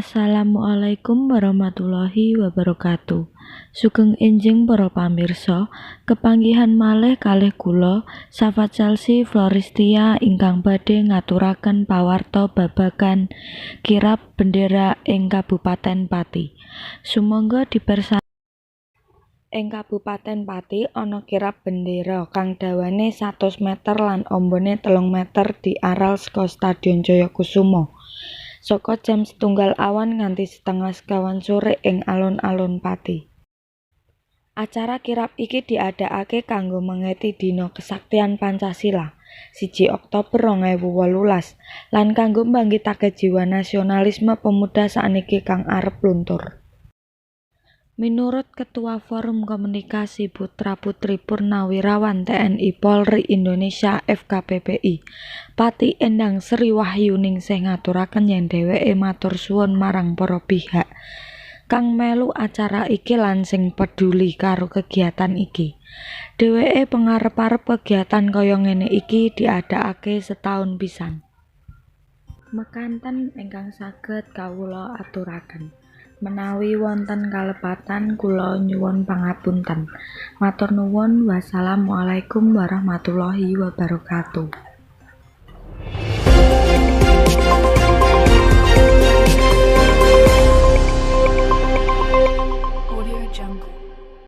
Assalamualaikum warahmatullahi wabarakatuh. Sugeng enjing para pamirsa, kepanggihan malih kalih kula Safa Chelsea Floristia ingkang badhe ngaturaken pawarta babagan kirab bendera ing Kabupaten Pati. Sumangga dipersani. Ing Kabupaten Pati ana kirab bendera kang dawane 100 meter lan ambane 3 meter diaral saka Stadion Jayakusuma saka jam 12.30 awan nganti 8.30 sore ing alun-alun Pati. Acara kirab iki diadakake kanggo mengeti Dina Kesaktian Pancasila 1 Oktober 2018 lan kanggo mbangkitake jiwa nasionalisme pemuda sakniki kang arep luntur. Minurut Ketua Forum Komunikasi Putra-Putri Purnawirawan TNI Polri Indonesia FKPPI, Pati Endang Sri Wahyuningsih ngaturaken yen dheweke matur suwun marang para pihak kang melu acara iki lan sing peduli karo kegiatan iki. Dheweke pengarep-arep kegiatan kaya ngene iki diadakake setaun pisan. Mekanten ingkang saged kawula aturaken. Menawi wonten kalepatan kula nyuwun pangapunten. Matur nuwun. Wassalamualaikum warahmatullahi wabarakatuh.